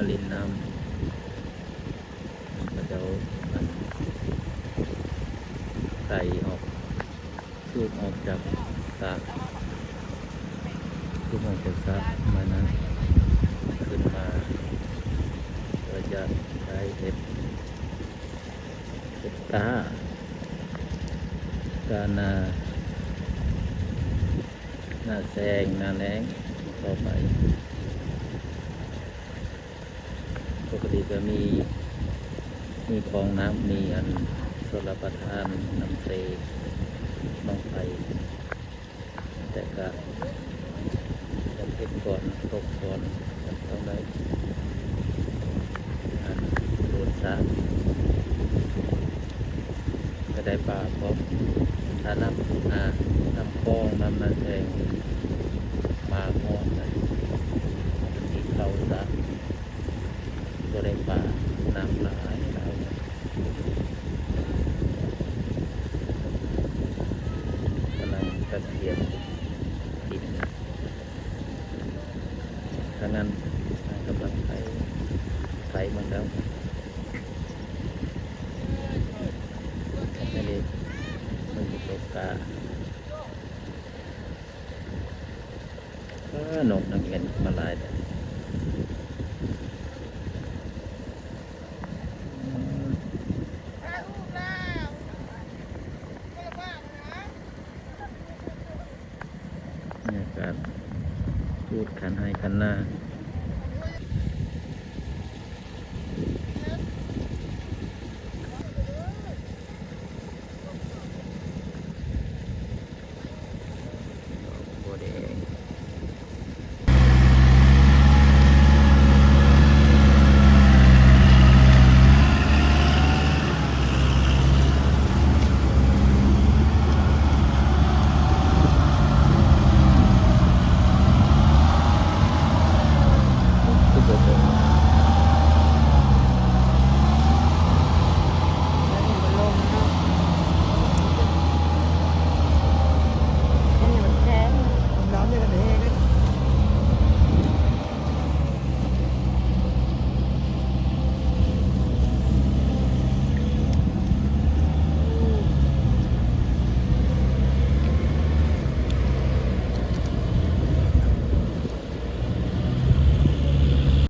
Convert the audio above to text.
ຫຼິ້ນນ້ຳ ເຂົາເຈົ້າ ອັນ ໄຕ່ອອກ ສູບອອກຈາກສະ ສູບອອກຈາກສະ ມານັ້ນ ຂຶ້ນມາ ເພື່ອຈະໄດ້ເຮັດ ເຮັດກ້າ ກ້າໜ້າ ໜ້າແລ້ງ ໜ້າແລ້ງຕໍ່ໄປ. ປົກກະຕິກະມີ ມີຄອງນ້ຳ ມີອັນຊົນລະປະທານ ນ້ຳເຊ ໜອງໄຜ່ ແຕ່ກະຈຳເປັນກ່ອນ ຕົກກ່ອນ ຕ້ອງໄດ້ ອັນ ໂດນສະ ກະໄດ້ປາພ້ອມ. ຖ້ານ້ຳ ອາ ນ້ຳຄອງ ນ້ຳນາແຊງມາຮອດ ມັນຊິເຂົ້າສະ ບໍ່ໄດ້ປາ ນ້ຳຫຼາຍ ຫຼາຍ. ກຳລັງກະກຽມດິນ ທາງນັ້ນກຳລັງໄຖ ໄຖໝົດແລ້ວ. ອັນນີ້ມັນຊິຕົກກາ ເອີ ນົກນັກຮຽນມາຫຼາຍແທ້. ບັນຍາກາດ ຂູດຄັນໄຮ່ຄັນນາ. ດອກບົວແດງ.